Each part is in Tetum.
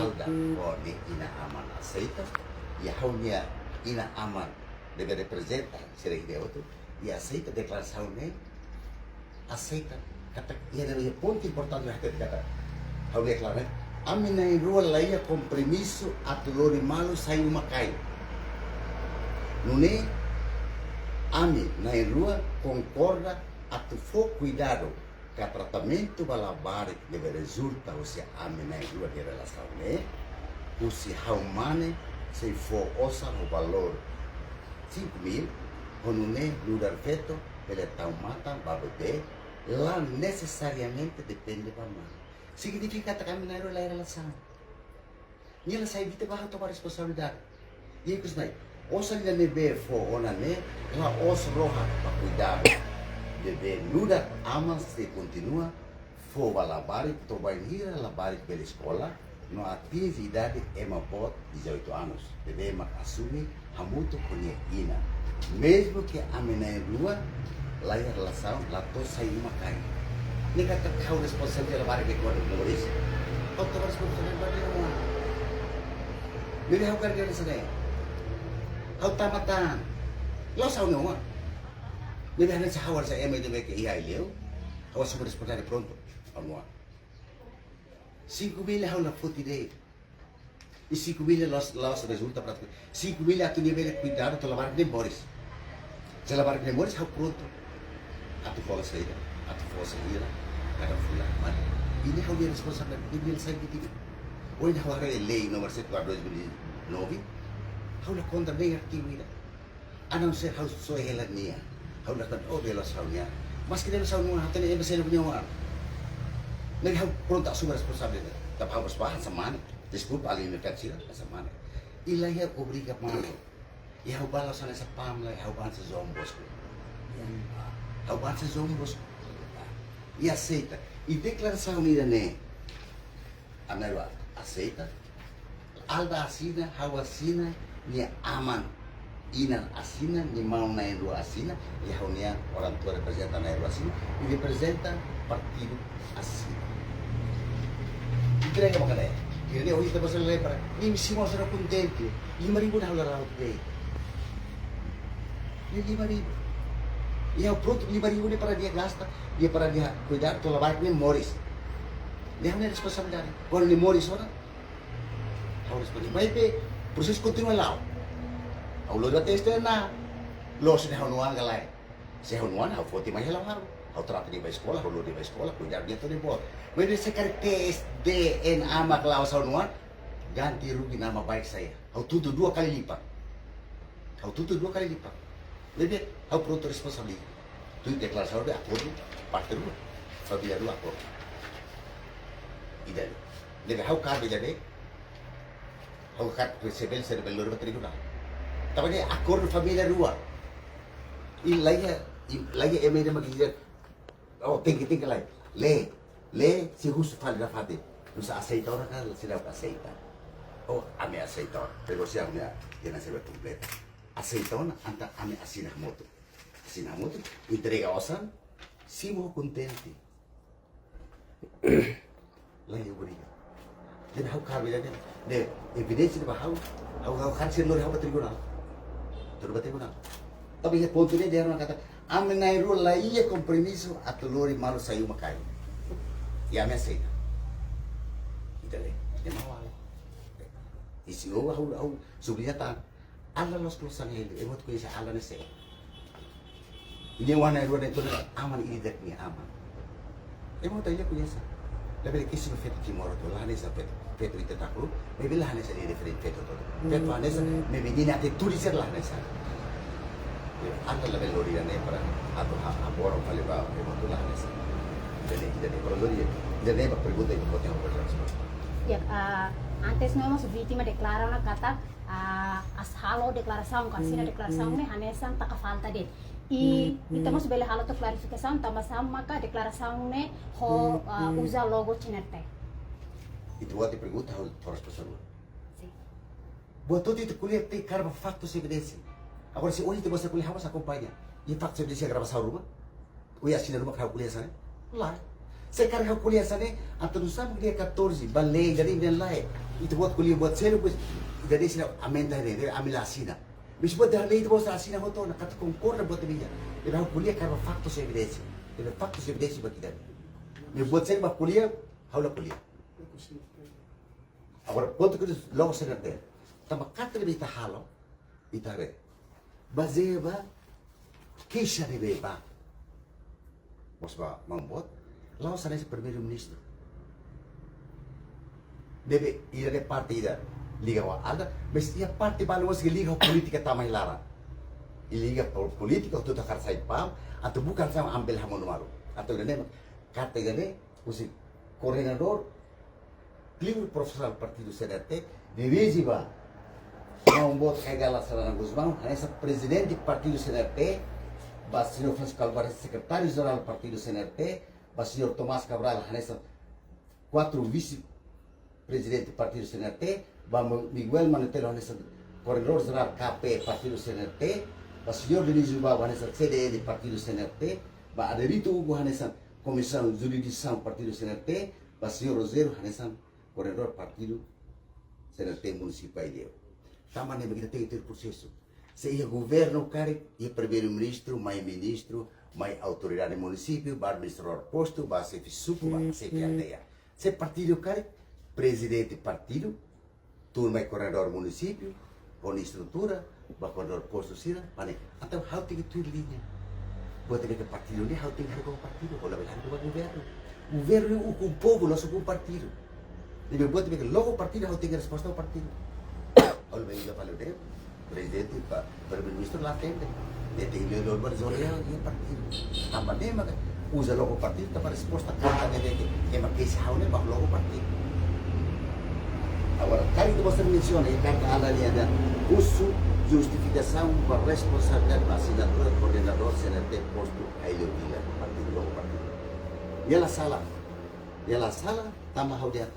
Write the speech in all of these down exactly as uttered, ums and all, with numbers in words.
Alda ho nia inan-aman aseita, i ha'u-nia inan-aman ne'ebé reprezenta sira ida hotu, i aseita deklarasaun ne'e, aseita. Katak iha ne'e pontu importante ne'e katak ha'u deklara, ami na'in-rua la iha kompromisu atu lori malu sai uma-kain. Nune'e ami na'in-rua konkorda atu fó kuidadu ka tratamentu ba labarik ne'ebé rezulta husi ami na'in-rua nia relasaun ne'e, husi ha'u mane sei fó osan ho valór cinco mil, ho nune'e nu'udar feto bele tau matan ba bebé, la nesesariamente depende ba mane. Signifika katak ami na'in-rua la iha relasaun. Nia la sai buat ida ba ha'u toma responsabilidade. Ikus mai, osan ida ne'ebé fó ona ne'e la'ós rohan ba kuidadu. Bebé nu'udar aman sei kontinua fó ba labarik to'o bainhira labarik bele eskola no atinje idade ema boot dezoito anos. Bebé mak asume hamutuk ho nia inan. Mezmu ke ami na'in-rua la iha relasaun, la to'o sai uma-kain. Ne'e katak ha'u responsabilidade labarik ne'e kuandu moris, ha'u toma responsabilidade ba nia oan. Ne'ebé ha'u karga hanesan ne'e. Ha'u tama tan. La'ós ha'u-nia oan. Ne'ebé hanesan ha'u hanesan ema ida ne'ebé ke iha ai-liu, ha'u asume responsabilidade prontu. Ha'u-nia oan. Cinco mil ha'u la foti de'it. I cinco mil la'ós, la'ós rezulta prátiku. Cinco mil atu nia bele kuidadu to'o labarik ne'e moris. Se labarik ne'e moris, ha'u prontu atu hola saida, atu fó saida, kada fulan. Mas ida ha'u-nia responsabilidade, ida ha'u sai buat ida. Ohin ha'u haree lei númeru satu barra dois mil e nove, ha'u la kontra nein artigu ida. A não ser ha'u soe hela nia. Ha'u la tan, oh, belo ha'u-nia. Maske belo ha'u-nia, ha'u hatene ema seluk nia oan. Ne'e ha'u prontu asume responsabilidade. Tanba ha'u mós ba hanesan mane. Deskulpa, alin ne'e kan sira, hanesan mane. I la iha obriga mane. I ha'u ba la hanesan Pam la, ha'u ba hanesan João Bosco. Ha'u ba hanesan João Bosco. I aseita. I deklarasaun ida-ne'e. Ami na'in-rua aseita. Alda asina, ha'u asina, nia aman inan asina, nia maun na'in-rua asina, i ha'u-nia orang tua reprezenta na'in-rua asina, i reprezenta partidu asina. Entrega maka ne'e. Ida-ne'e ohin ita basa lei para, nia simu sira kontente, lima ribu ne'e ha'u la rau de'it. Nia lima ribu. I ha'u prontu lima ribu ne'e para nia gasta, nia para nia kuidadu to'o labarik nia moris. Nia ha'u-nia responsabilidade. Kuandu nia moris ona, ha'u responde, maibé prosesu kontinua la'o. Ha'u lori ba teste ona, loos ne'e ha'u-nia oan ka lae. Se ha'u-nia oan, ha'u foti mai hela ha'u. Ha'u trata nia ba eskola, ha'u lori nia ba eskola, kuidadu nia to'o nia boot. Maibé se karik teste D N A mak la'o ha'u-nia oan, ganti rugi na'in-baik saida. Ha'u tuntut dua kali lipat. Ha'u tuntut dua kali lipat. Ne'ebé ha'u prontu responsabiliza. Tuir deklarasaun de akordu parte rua. Família rua akordu. Ida-ne'e. Ne'ebé ha'u kaer ida-ne'e. Ha'u kaer se bele, se bele lori ba tribunál. Tanba ne'e akordu família rua. I la iha, i la iha ema ida mak iha. Oh, tenke, tenke lai. Lee, lee, sei husu fali nafatin. Nusa aseita ona ka seidauk aseita. Oh, ami aseita ona. Negosiasaun ne'e, ida-ne'e sei bele kompletu. Aseita ona, entaun ami asina hamutuk. Asina hamutuk, entrega osan, simu kontente. Laiha obriga. Ne'ebé ha'u kaer ida-ne'e, ne'e evidénsia ba ha'u, ha'u, ha'u kaer sei lori ha'u ba tribunál. Lori ba tribunál. Tanba iha pontu ne'e dehan katak, ami na'in-rua la iha kompromisu atu lori malu sai uma-kain. I ami aseita. Ida-ne'e, ida-ne'e malu. I se ha'u, ha'u, ha'u subliña tan. Alda la'ós klosan hela, ema hotu koñese Alda ne'e sé. Nia oan na'in-rua ne'e to'o aman, ida-idak nia aman. Ema hotu nia koñese. Labele ke simu feto Timor hotu, la hanesan feto, feto ita takru, maibé la hanesan nia diferente feto hotu. Feto hanesan, maibé nia atitude sira la hanesan. Alda labele lori ida-ne'e para atu ha, ha boron fali ba, ema hotu la hanesan. Ida-ne'e, ida-ne'e, para lori, ida-ne'e ba pergunta ida-ne'e, ida-ne'e ba resposta. Ya, ah, antes ne'e mós vítima deklara ona katak, ah, as halo deklarasaun, ka asina deklarasaun ne'e hanesan taka falta de'it. I, i ita mós bele halo atu klarifikasaun, tanba sá maka deklarasaun ne'e ho, ah, uza logo Cinertec. Ita-boot nia pergunta, ha'u fó resposta rua. Sin. Buat hotu ita ko'alia tenke kaer ba faktu, evidénsia. Agora, se ohin ita-boot ko'alia, ha'u mós akompaña. I faktu, evidénsia, gravasaun ruma. Ohin asina ruma karik ha'u ko'alia hanesan ne'e? Lae. Se karik ha'u ko'alia hanesan ne'e, entaun nu'usá mak dia catorze, ba lei, dari ida-ne'e lae. Ita-boot ko'alia buat seluk, depois ida-ne'e sira aumenta ne'e, ami la asina. Maibé buat ida-ne'e ita-boot asina hotu ona, katak konkorda buat ida-ne'e. Ita ko'alia karik faktus evidénsia. Ita faktus evidénsia ba ida-ne'e. Maibé buat seluk ba ko'alia, ha'u la ko'alia. Agora, pontu ke logo CNRT. Tanba katak ita halo, ita haree. Bazeia ba keixa ne'ebé ba. Mós ba maun boot, la'ós hanesan primeiru-ministru. Ne'ebé ida-ne'e parte ida liga ho ALDE, maibé iha parte balu mós ke liga ho polítika tama iha laran. I liga ho polítika, atu hakarak sai PAM, atu buka hanesan ami bele hamonu malu. Atu ida-ne'e, katak ida-ne'e, husi koordenadór, klima profisionál partidu CNRT, dirije ba maun boot Kay Rala Xanana Gusmão, hanesan prezidente partidu CNRT, ba señór Francisco Alvarez, sekretáriu-jerál partidu CNRT, ba señór Tomás Cabral, hanesan kuartu vise-prezidente partidu CNRT, ba Mo-, Miguel Manutelo, hanesan koordenadór-jerál K P partidu CNRT, ba señór Dionísio Babo, hanesan C D N partidu CNRT, ba Aderito Hugo, hanesan Komisaun Jurisdisaun partidu CNRT, ba señór Rogério, hanesan koordenadór partidu CNRT munisípiu Aileu. Tanba ne'e mak ita tenke tuir prosesu. Se iha governu karik, iha primeiru-ministru, mai ministru, mai autoridade munisípiu, ba administradór postu, ba xefe suku, ba xefe aldeia. Se partidu karik, prezidente partidu, tuur mai koordenadór munisípiu, ho nia estrutura, ba koordenadór postu sira, ba ne'e, entaun ha'u tenke tuir liña. Buat ne'ebé ke partidu ne'e, ha'u tenke haree ho partidu, ha'u labele haree ho governu. Governu ukun povu, la'ós ukun partidu. Ne'ebé buat ne'ebé ke logo partidu, ha'u tenke resposta ho partidu. Ha'u labele ida fali ne'e, prezidente, ba primeiru-ministru la atende. Ne'e tenke lori ba zona iha partidu. Tanba ne'e maka uza logo partidu, tanba resposta karta ne'e ke, ema keixa ha'u ne'e ba logo partidu. Agora, karik ita-boot mensiona, iha karta ALDE nia husu justifikasaun ba responsabilidade ba asinatura koordenadór CNRT postu Aileu Vila, partidu, logo partidu. Nia la sala. Nia la sala, tanba ha'u dehan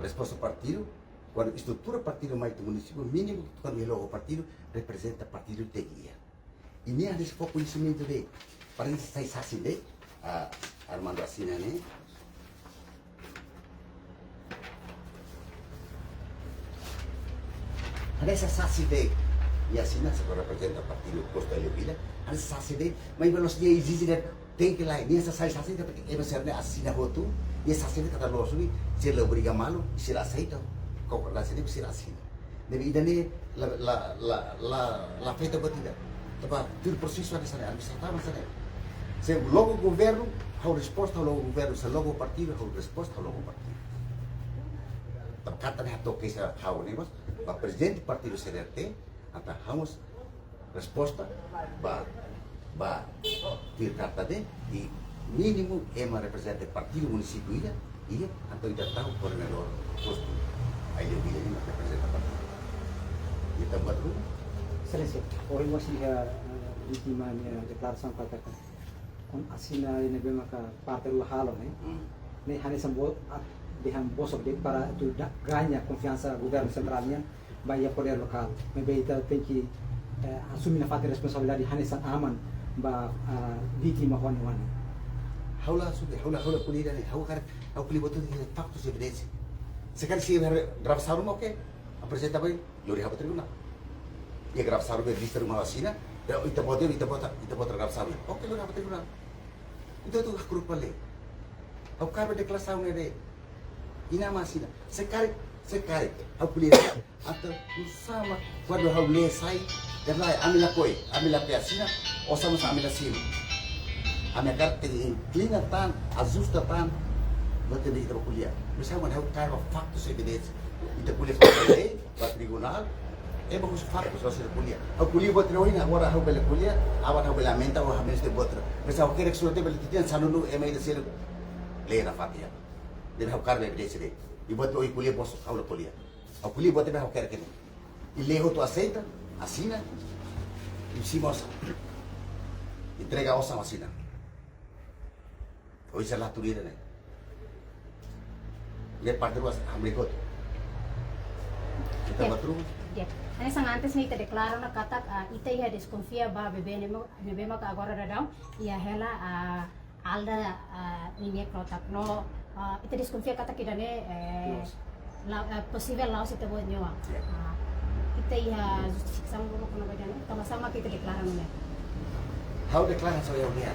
resposta partidu, kuandu estrutura partidu mai to'o munisípiu, mínimu, kuandu iha logo partidu, reprezenta partidu tenke iha. I nia hanesan fó koñesimentu de'it. Para nia sai sasin de'it, ah, Armando asina ne'e. Hanesan sasin de'it. Nia asina, se reprezenta partidu postu Aileu Vila. Hanesan sasin de'it, maibé la'ós nia ezije de'it, tenke la, nia hanesan sai sasin de'it, ema sira ne'e asina hotu, nia sasin de'it katak loos, sira la obriga malu, sira aseita, konkordánsia ne'e sira asina. Ne'ebé ida-ne'e la, la, la, la, la afeta buat ida. Tanba tuir prosesu hanesan ne'e, administrasaun hanesan ne'e. Se logo governu, ha'u resposta ho logo governu, se logo partidu, ha'u resposta ho logo partidu. Tanba katak ne'e hato'o keixa ha'u ne'e mós, ba prezidente partidu CNRT, entaun ha'u mós resposta, ba, ba, tuir karta ne'e, i mínimu ema reprezenta partidu munisípiu ida, ida, entaun ida tau koordenadór postu Aileu Vila ne'e mak reprezenta partidu. Ita buat ruma. Exelénsia, ohin mós iha, eh, vítima nia deklarasaun katak kuandu asina ne'ebé maka parte rua halo ne'e. Hmm. Ne'e hanesan bo-, ah, dehan bosok de'it para atu da-, gaña konfiansa governu sentrál nian ba iha podér lokál. Maibé ita tenke, eh, asume nafatin responsabilidade hanesan aman ba, ah, vítima ho nia oan. Ha'u la asume, ha'u la, ha'u la ko'alia ne'e, ha'u hakarak, ha'u ko'alia buat hotu iha faktus, evidénsia. Se karik sira iha gravasaun ruma, oke, aprezenta ba, lori ha'u ba tribunál. Iha gravasaun ruma, lista ruma asina, ya, ita-boot, ita-boot, ita-boot gravasaun. Oke, lori ha'u ba tribunál. Entaun ita hakru'uk ba lei. Ha'u hakarak deklarasaun ne'e de'it. Inan-aman asina. Se karik, se karik. Ha'u ko'alia. Entaun, oinsá mak kuandu ha'u lee sai, dehan lae, ami lakohi, ami la ko'alia asina, oinsá mak ami la simu. Ami hakarak tenke inklina tan, ajusta tan, buat ne'ebé ita ko'alia. Maibé ha'u hakarak faktus, evidénsia. Ita ko'alia faktus, eh, ba tribunál, ema husu faktus, la'ós ita ko'alia. Ha'u ko'alia buat ne'e ohin, agora ha'u bele ko'alia, aban ha'u bele aumenta, ou ha'u menus de'it buat ne'e. Maibé ha'u hakarak surat bele titian, sanulu, ema ida seluk, lee nafatin. Ne'ebé ha'u hakarak evidénsia de'it. I buat ne'e ohin ko'alia, bosok, ha'u la ko'alia. Ha'u ko'alia buat ne'ebé ha'u hakarak ne'e. I lee hotu aseita, asina, i simu osan. Entrega osan asina. Oinsá la tuir ne'e. Ne'e parte rua, hamriik hotu. Ita Ya. Buat ruma. Ya. Hanesan antes ne'e ita deklara ona katak, ah, ita iha deskonfia ba bebé ne'e mo-, ne'ebé maka agora daudaun, iha hela, ah, ALDE, ah, ninia kotak no, ah, ita deskonfia katak ida-ne'e, eh, Loos. La, eh, posivel la'ós ita-boot nia oan. Ya. Ah, ita iha justifikasaun dulu kona-ba ida-ne'e, tanba sá mak ita deklara nune'e? Ha'u deklara só ha'u-nia.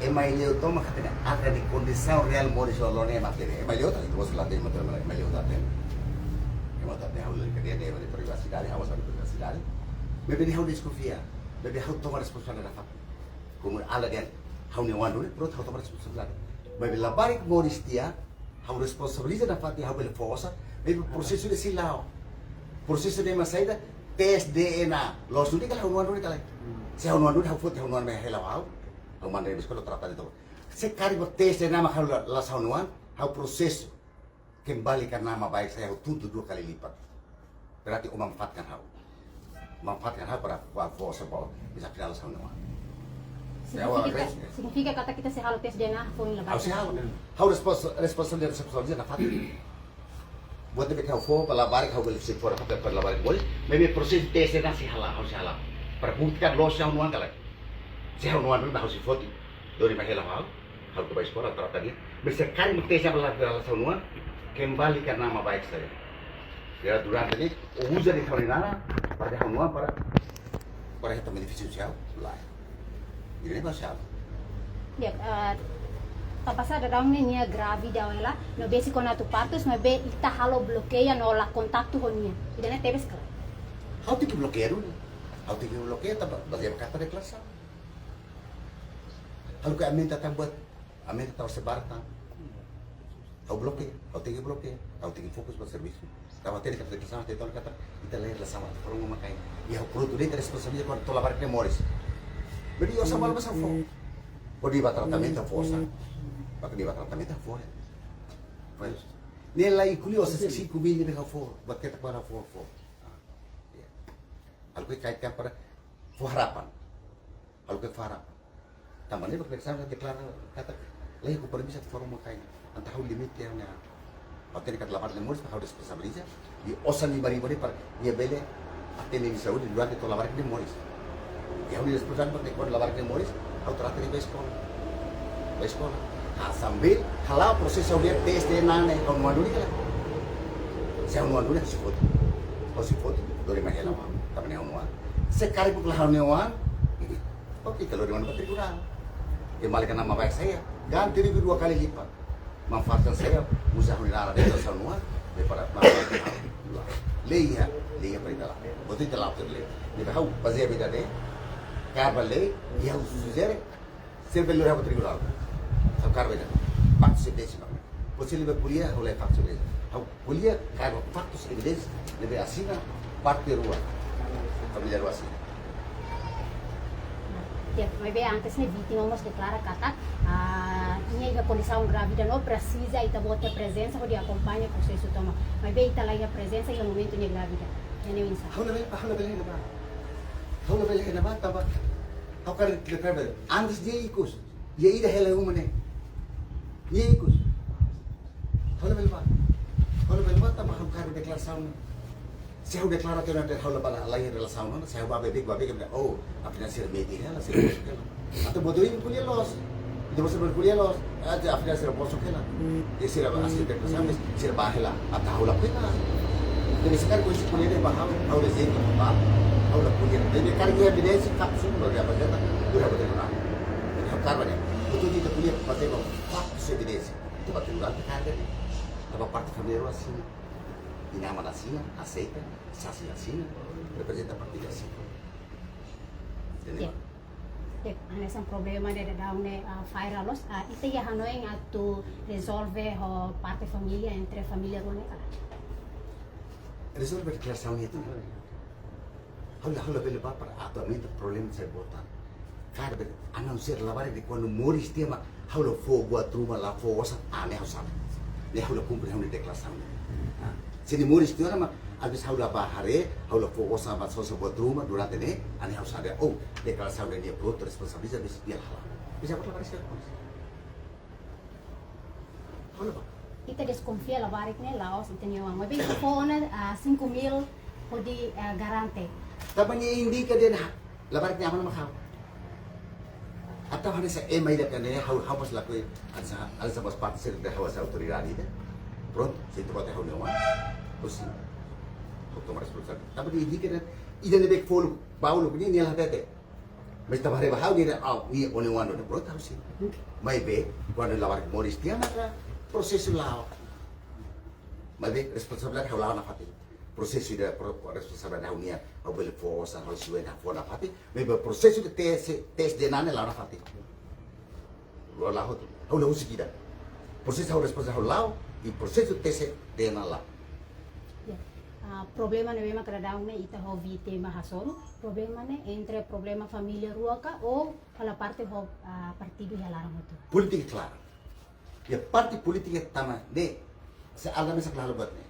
Ema Ilhéu tomak hatene, hatene kondisaun reál moris loloos ne'e mak ne'e. Ema Ilhéu ita-boot la hatene, ema Ilhéu ita hatene. Ema Ilhéu ita hatene, ha'u la kadeia ne'e, privasidade, ha'u hasai privasidade. Maibé ne'e ha'u deskonfia, maibé ha'u toma responsabilidade nafatin. Komu ala dehan ha'u-nia oan duni, prontu ha'u toma responsabilidade. Maibé labarik moris tiha, ha'u responsabiliza nafatin, ha'u bele fó osan, maibé prosesu ne'e sei la'o. Prosesu ne'e mak saida, tes D N A. Loos duni ka lae, ha'u-nia oan duni ka lae. Se ha'u-nia oan duni, ha'u foti ha'u-nia oan mai hela ha'u. Ha'u manda iha eskola, trata de'it. Se karik tes D N A mak ha'u la, la sai ha'u-nia oan, ha'u prosesu kembalikan nama baik saya, ha'u tuntut dua kali lipat. Berarti ó manfaatkan ha'u. Manfaatkan ha'u para, para fó osan ba ó, bisa final ha'u-nia oan. Signifika, signifika katak ita sei halo tes D N A foin labarik? Ha'u sei halo. Ha'u respons-, responsabilidade, responsabilidade nafatin. Buat ne'ebé ke ha'u fó ba labarik, ha'u bele sei fó ba labarik moris. Maibé prosesu tes D N A sei hala'o, ha'u sei hala'o. Para buktikan loos se ha'u-nia oan ka lae. Se ha'u-nia oan, ha'u sei foti. Dori mai hela ha'u. Ha'u atu bá eskola, trata de'it. Maibé se karik tes D N A la, la sai ha'u-nia oan, kembalikan nama baik saya. Ya, durante ne'e, ó uza de'it ha'u-nia naran, para ha'u-nia oan, para, para hetan benefísiu sosiál, lae. Ida-ne'e mak sala. Ya, eh, tanba sá daudaun ne'e nia grávida hela, no besik ona atu partus, maibé ita halo blokeia no la kontaktu ho nia. Ida-ne'e tebes ka lae? Ha'u tenke blokeia duni. Ha'u tenke blokeia, tanba, bazeia ba karta deklarasaun. Halo ke aumenta tan buat, aumenta tan sebar tan. Ha'u blokeia, ha'u tenke blokeia, ha'u tenke fokus ba servisu. Tanba hatene katak ita sama, ita hatene katak ita la'ós la sama, forum uma kain. I ha'u prontu de'it responsabiliza kuandu to'o labarik nia moris. Jadi, ó sama, basa fó. Ó de'it bá tratamentu, fó osan. Bá de'it bá tratamentu, fó. Fó. Ne'e la inklui osan sinku mil ne'ebé ha'u fó, buat ketak para fó, fó. Ah, ya. Halo ke kaitkan para fó harapan. Halo ke fó harapan. Tanba ne'e mak Alexandre deklara katak, laiha kompromisu forum uma kain. Entaun ha'u limite ha'u-nia. Ha'u hatene katak labarik nia moris, ha'u responsabiliza. I osan lima ribu ne'e para nia bele atende nia saúde durante to'o labarik nia moris. I ha'u-nia responsabilidade para kuandu labarik nia moris, ha'u trata de'it ba eskola. Ba eskola. Ah, sambil hala'o prosesu ha'u-nia tes D N A ne'e, ha'u-nia oan duni ka lae. Se ha'u-nia oan duni, ha'u sei foti. Ha'u sei foti, dori mai hela ha'u. Tanba ne'e ha'u-nia oan. Se karik buka la ha'u-nia oan, oke, kalau di mana, ba tribunál. Kembalikan nama baik saya. Ganti rugi dua kali lipat. Manfaatkan saya, uza ha'u-nia naran de'it, sá no, daripada manfaatkan ha'u. Lei iha, lei iha para ita la'o. Buat ita la'o tuir lei. Ne'ebé ha'u bazeia ba ida-ne'e, kaer ba lei, i ha'u sujere, sira bele lori ha'u ba tribunál. Ha'u kaer ba ida-ne'e. Faktu evidénsia mak ne'e. Posivel ko'alia, ha'u lori faktu evidénsia. Ha'u ko'alia, kaer ba faktu evidénsia, ne'ebé asina parte rua. Família rua asina. Ya, maibé antes ne'e vítima mós deklara katak, ah, nia iha kondisaun grávida no presiza ita-boot nia prezensa hodi akompaña prosesu tomak. Maibé ita la iha prezensa iha momentu nia grávida. Ida-ne'e oinsá? Ha'u labele, ha'u labele iha ne'ebá. Ha'u labele iha ne'ebá, tanba ha'u karik deklara, antes nia ikus. Nia ida hela iha uma ne'e. Nia ikus. Ha'u labele bá. Ha'u labele bá, tanba ha'u karik deklarasaun ne'e. Se ha'u deklara tiha ona dehan ha'u la bá, la iha relasaun ona, se ha'u bá beibeik, bá beibeik, oh, afinál sira metin hela, sira bosok hela. Entaun buat ohin ko'alia loos. Entaun buat ohin ko'alia loos. Entaun afinál sira bosok hela. I sira bá, sira bá hela. Entaun ha'u la ko'alia. Jadi se karik ko'alia ne'e ba ha'u, ha'u dezeñu ba, ha'u la ko'alia. Jadi karik evidénsia, kapsul, lo dia apa jata, lo dia apa jata. Jadi ha'u kaer ba ne'e. Buat ita ko'alia, parte ba, faktu evidénsia. Ita ba tribunál, ita kaer ba ne'e. Tanba parte família rua asina. Inan-aman asina, aseita, sasi asina, reprezenta parte asina. Entende? Ya. Ya, hanesan problema ne'e daudaun ne'e, ah, viral loos, ah, ita iha hanoin atu rezolve ho parte família, entre família rua ne'e ka lae? Rezolve deklarasaun ne'e. Ha'u la, ha'u labele bá para atu aumenta problema sai boot tan. Karik bele anunsia labarik de'it kuandu moris tiha mak ha'u la fó buat ruma, la fó osan, ah, ne'e ha'u sala. Ne'e ha'u la kumpre ha'u-nia deklarasaun. Ah, se nia moris tiha ona mak, às vezes ha'u la bá haree, ha'u la fó osan ba sosa buat ruma durante ne'e, ah, ne'e ha'u sala. Oh, deklarasaun ne'e nia prontu responsabiliza, bisa nia la hala'o. Bisa buat labarik sira ko'alia. Halo, Pak. Ita deskonfia labarik ne'e la'ós ita-nia oan. Maibé ita fó ona, ah, sinku mil hodi, ah, garante. Tanba nia indika dehan labarik nia aman mak ha'u. Entaun hanesan ema ida dehan ha'u, ha'u mós lakohi, hanesan, hanesan mós parte sira dehan ha'u hanesan autoridade ida. Prontu, se ita bota ha'u-nia oan, osin. Ha'u toma responsabilidade. Tanba ida-ne'e, ida-ne'e bek folu, balu ne'e nia la hatete. Mas tanba haree ba ha'u nia, ah, nia oan-oan duni, prontu, ha'u simu. Maibé, kuandu labarik moris tiha maka prosesu la'o. Maibé, responsabilidade ha'u la'o nafatin. Prosesu ida pro-, responsabilidade ha'u-nian, ha'u bele fó osan, ha'u simu, ha'u fó nafatin. Maibé prosesu de tes, tes D N A ne'e la'o nafatin. La'o, la'o hotu. Ha'u la husik ida. Prosesu ha'u responsa ha'u la'o, i prosesu tes D N A la'o. Ya. Ah, problema ne'ebé mak daudaun ne'e ita ho vítima hasoru. Problema ne'e entre problema família rua ka ou fala parte ho, ah, partidu iha laran hotu. Polítika klaran. Ya, parte polítika tama ne'e, se alda mesak lalu buat ne'e.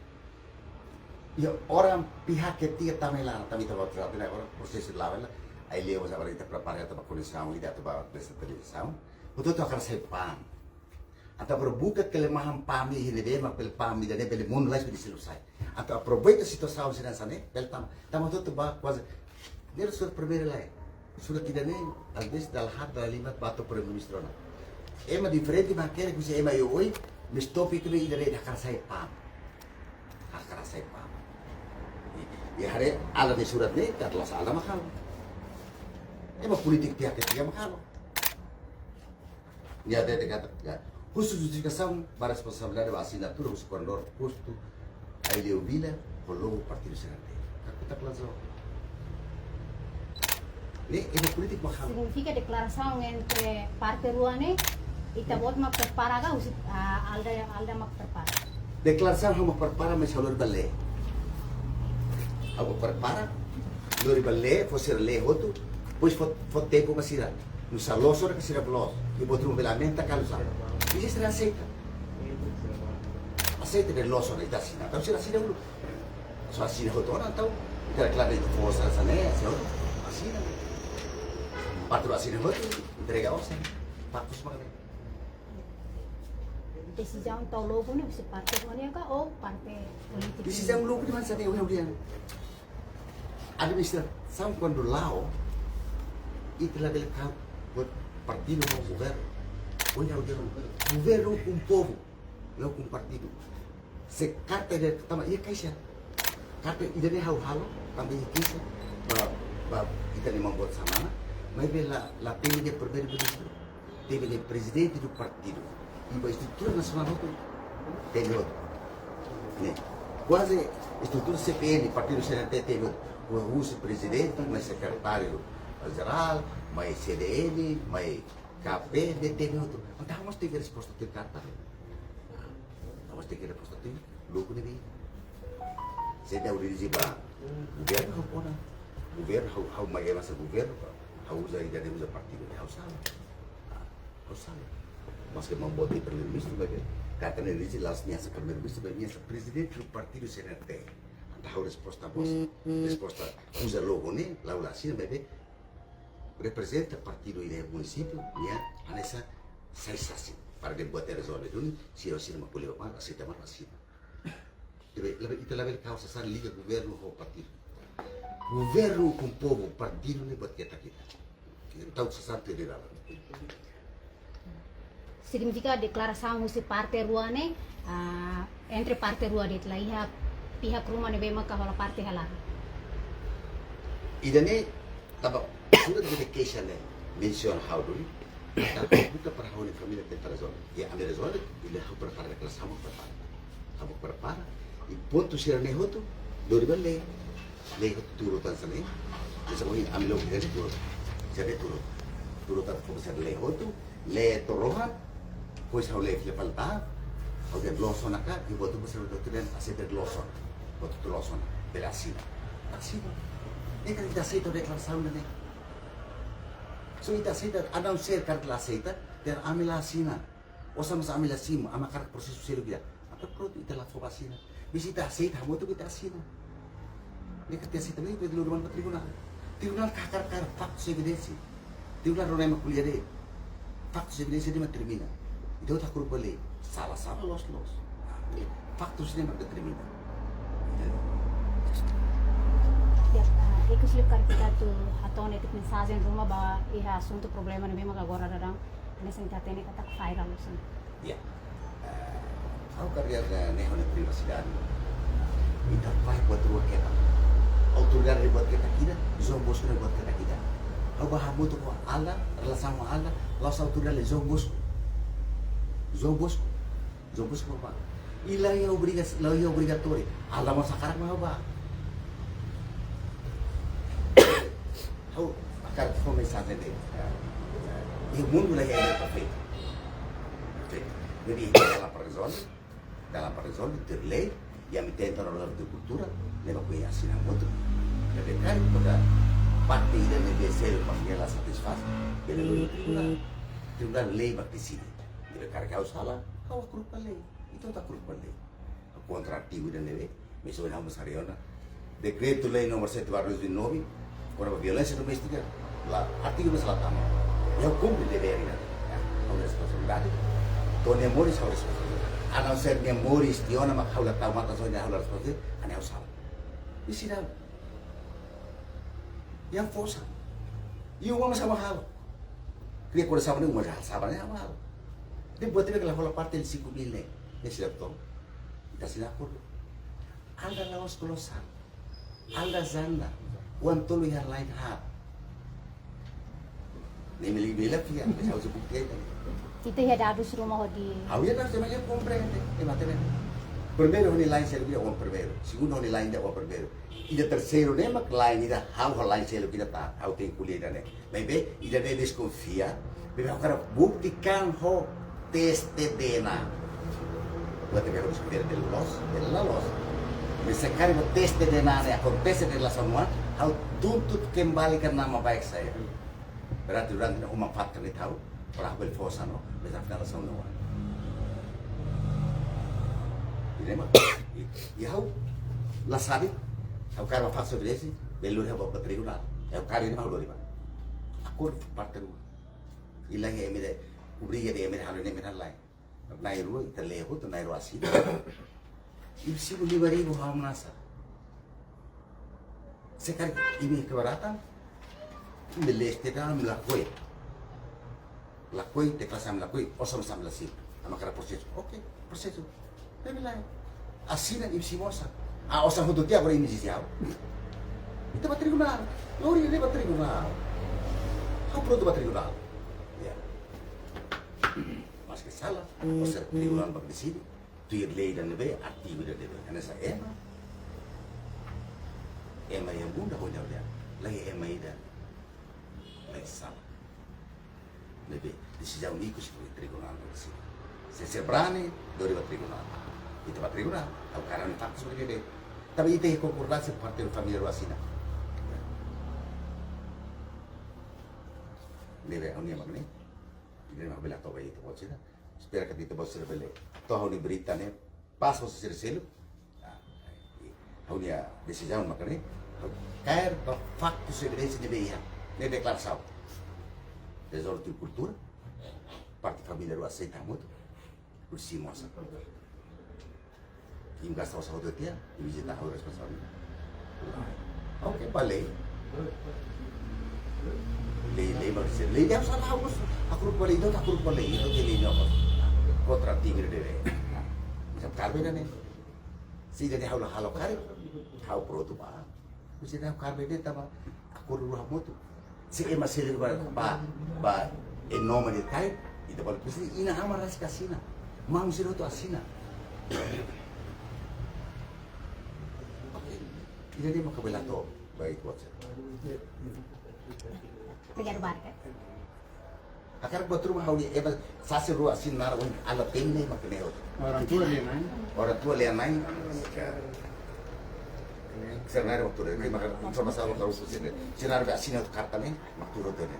Ya, orang pihak ketiga tama iha laran, tanba ita ba trata ne'e, agora prosesu la'o hela, ai leo masa agora ita prepara atu ba konesaun, ita atu ba desentralizasaun. Hotu-hotu hakarak sai pam. Entaun agora buka kelemahan pam ne'e, ne'ebé mak bele pam ne'e, ne'e bele mundu lais bele selu sai. Entaun aproveita situasaun sira hanesan ne'e, bele tama. Tama hotu-hotu ba kuaze. Ne'e surat primeiru lai. Surat ida-ne'e, às vezes, dala haat, dala lima, ba to'o Primeiru-Ministru ona. Ema diferente mak hakerek, husi ema oioin, mas tópiku ne'e ida-ne'e hakarak sai pam. Hakarak sai pam. I, i haree, alin nia surat ne'e, ka atlas alin mak halo. Ema polítiku pihak ketiga mak halo. Nia hatete katak, ya. Husu justifikasaun ba responsabilidade ba asinatura husi koordenadór postu, ai leo vila, ho logo partidu C N R T. Kakutak la zo. Ne'e, ema polítiku mak halo. Signifika deklarasaun entre parte rua ne'e, ita-boot mak prepara ka husi, ah, alda, alda mak prepara? Deklarasaun ha'u mak prepara, mas ha'u lori ba lee. Ha'u mak prepara, lori ba lee, fó sira lee hotu, depois fó, fó tempu ba sira. Nusá loos ona ka sira la loos. I buat ruma bele aumenta ka nusá. I sira aseita. Aseita dehan loos ona, ita asina. Entaun sira asina uluk. Só asina hotu ona, entaun. Ita klaru ita fó osan hanesan ne'e, asina hotu. Asina. Parte rua asina hotu, entrega osan. Paktos mak ne'e. Desizaun tau logo ne'e husi parte rua ne'e ka ou parte polítiku? Desizaun logo ne'e mak hanesan ne'e, ohin, ohin. Administrasaun kuandu la'o, ita labele kau buat partidu ho governu. Ohin ha'u dehan, governu ukun povu, la ukun partidu. Se karta ida tama iha kaixa. Karta ida-ne'e ha'u halo, tama iha kaixa. Ba, ba, ita-nia maun-boot Xanana, maibé la, la temi dehan Primeiru-Ministru. Temi dehan prezidente do partidu. I ba estrutura nasionál hotu temi hotu. Ne'e. Kuaze estrutura C P N, partidu C N R T temi hotu. Ho husi prezidente, mai sekretáriu jerál, mai C D N, mai K P, ne'e temi hotu. Entaun, ha'u mós tenke resposta tuir karta. Ha'u mós tenke resposta tuir logo ne'ebé. Se ita dirije ba governu, ha'u kona. Governu, ha'u, ha'u mai hanesan governu, ha'u uza ida-ne'e, uza partidu, ha'u sala. Ah, ha'u sala. Maske maun-boot Primeiru-Ministru, maibé karta ne'e dirije la'ós nia hanesan Primeiru-Ministru, maibé nia hanesan prezidente do partidu C N R T. Entaun ha'u resposta mós, resposta uza logo ne'e, la'o la asina, maibé reprezenta partidu iha munisípiu, nia hanesan sai sasin. Para dehan buat ne'e rezolve duni, sira asina mak ko'alia mak, aseita mak asina. Ita labele, ita labele kau sasán liga governu ho partidu. Governu ukun povu, partidu ne'e buat ketak ita. Entaun sasán tuir lei. Signifika deklarasaun husi parte rua ne'e, ah, entre parte rua de'it, la iha pihak ruma ne'ebé maka hola parte iha laran. Ida-ne'e, tanba surat de keixa ne'e mensiona ha'u duni, entaun buka para ha'u-nia família tenta rezolve. I ami rezolve, i ha'u prepara deklarasaun, prepara. Ha'u prepara, i pontu sira-ne'e hotu, lori ba lee. Lee hotu tuur tan hanesan ne'e. Hanesan ohin ami lori lee tuur. Sira-ne'e tuur. Tuur tan fó ba sira lee hotu, lee to'o rohan, depois ha'u lee fila fali ba, ha'u dehan loos ona ka, i buat hotu ba sira hotu dehan aseita, loos ona. Buat hotu loos ona, bele asina. Asina. Ne'e karik ita aseita deklarasaun ne'e. Se ita aseita, a não ser karik la aseita, dehan ami la asina. Osan mós ami la simu, ami hakarak prosesu seluk ida. Entaun prontu, ita la fó ba asina. Mas ita aseita, hamutuk ita asina. Ne'e karik ita aseita, ne'e ita lori mai ba tribunál. Tribunál ka hakarak, hakarak faktus, evidénsia. Tribunál rona ema ko'alia de'it. Faktus, evidénsia de'it mak determina. Ita hotu hakru'uk ba lei. Sala, sala, loos, loos. Faktus ne'e mak determina. Ya, ah, ikus liu karik ita atu hato'o netik mensajen ruma ba iha asuntu problema ne'ebé maka agora daudaun hanesan ita hatene katak viral hanesan. Ya. Eh, Ha'u hakarak, eh, ne'e ha'u-nia privasidade. Ita fahe buat rua ketak. Autoridade buat ketak ida, João Bosco buat ketak ida. Ha'u bá hamutuk ho Alda, relasaun ho Alda, la'ós autoridade João Bosco. João Bosco. João Bosco bá. I la iha obriga-, la iha obrigatóriu. Alda mós hakarak mak ha'u bá. Ha'u hakarak fó mensajen de'it. Iha mundu la iha perfeitu. Perfeitu. Jadi, dalan para rezolve, dalan para rezolve, tuir lei, i ami tenta no lado de kultura, leba ko iha asina motu. Ne'ebé karik buat parte ida ne'ebé selu mak nia la satisfás, bele lori tribunál. Tribunál lei mak deside. Ne'ebé karik ha'u sala, ha'u hakru'uk ba lei. Ita hotu hakru'uk ba lei. Kontra artigu ida ne'ebé, mesak ohin ha'u mós haree ona. Dekretu-lei númeru sete barra dois mil e nove, kona-ba violénsia doméstika, la, artigu mós la tama. Ha'u kumpre devér ida. Ya, ha'u responsabilidade. To'o nia moris ha'u responsabilidade. A não ser nia moris tiha ona mak ha'u la tau matan, só nia ha'u la responsabilidade, hanesan ha'u sala. I seidauk. Iha forsa. I uma mós ha'u halo. Kria kore sabar ne'e uma halo, sabar ne'e ha'u halo. Depois teve aquela rola parte de cinco mil ne'e. Ne'e seidauk tolu. Ita asina akordu. Alda la'ós klosan. Alda janda. Oan tolu iha line haat. Ne'e meli bela fia, ne'e ha'u sebut dia tadi. Ita iha dadus ruma hodi. Ha'u iha dadus, ema iha komprende, ema hatene. Primeiru ho nia line seluk ida oan primeiru. Segundu ho nia line ida oan primeiru. Ida terseiru ne'e mak line ida ha'u ho line seluk ida tau. Ha'u tenke ko'alia ida-ne'e. Maibé, ida-ne'e deskonfia, maibé ha'u hakarak buktikan ho teste D N A. Buat ne'ebé ha'u diskutira bele loos, bele la loos. Maibé se karik buat teste D N A ne'e akontese iha relasaun oan, ha'u tuntut kembalikan nama baik saya. Berarti durante ne'e uma fatka ne'e ha'u, para ha'u bele fó sansaun, maibé afinál relasaun oan. Ida-ne'e mak, i, i ha'u la sabe, ha'u hakarak bá faktu evidensia, bele lori ha'u bá tribunál. Ha'u hakarak ne'e ha'u lori bá. Akordu parte rua. I la iha ema ida obriga de'it ema ida halo ne'e ema ida halo lae. Na'in-rua, ita lei hotu na'in-rua asina. I simu lima ribu ha'u hamnasa. Se karik imi keberatan, imi leste kan imi lakohi. Lakohi, deklarasaun imi lakohi, osan mós imi la simu. Ami hakarak prosesu. Oke, prosesu. Ne'ebé lae. Asina imi simu osan. Ah, osan hotu tiha agora imi desde ha'u. Ita bá tribunál. Lori ida-ne'e bá tribunál. Ha'u prontu bá tribunál. Ya. Maske sala, osan tribunál bá deside. Tuir lei ida ne'ebé, artigu ida ne'ebé. Hanesan ema. Ema iha mundu ha'u-nia olhar. La iha ema ida la sala. Ne'ebé, desizaun ne'e ikus ba tribunál ne'e sira. Se sira brani, lori bá tribunál. Ita bá tribunál, ha'u hakarak hanoin faktu seperti itu. Tapi ita iha konkordánsia parte família rua asina. Ne'ebé, ha'u-nia mak ne'e. Ida-ne'e mak bele toba ita-boot sira. Espera katak ita-boot sira bele to'o ha'u-nia berita ne'e pas ba sira seluk. Ah, ha'u-nia desizaun mak ne'e, ha'u kaer ba faktu evidensia ne'ebé iha. Ne'e deklarasaun. Rezolve tuir kultura. Parte família rua aseita hamutuk. Hodi simu osan. Imi gasta osan hotu tiha, imi jeta ha'u responsavel. Oke, bá lei. Lei, lei mak sira. Lei ida ha'u sala ha'u mós. Hakru'uk ba lei, ita hotu hakru'uk ba lei, ita hotu iha lei nia osan. Kontra artigu ida-ne'e. Misal karik ida-ne'e. Se ida-ne'e ha'u la halo karik, ha'u prontu bá. Misal ha'u karik ida-ne'e tanba akordu rua hamutuk. Se ema seluk bá, bá, bá, e nome de tai, ita bá, misal inan-aman rasik asina. Maun sira hotu asina. Oke. Ida-ne'e mak bele to'o ba ita-boot sira. Obrigadu barak. Hakarak buat ruma ha'u-nia ema sasán rua asina naran ohin ala tene mak ne'e. Orang tua lia-na'in. Orang tua lia-na'in. Sira naran waktu dari maka informasaun kalau khusus ini. Sira naran asina karta ne'e, mak tuur tene.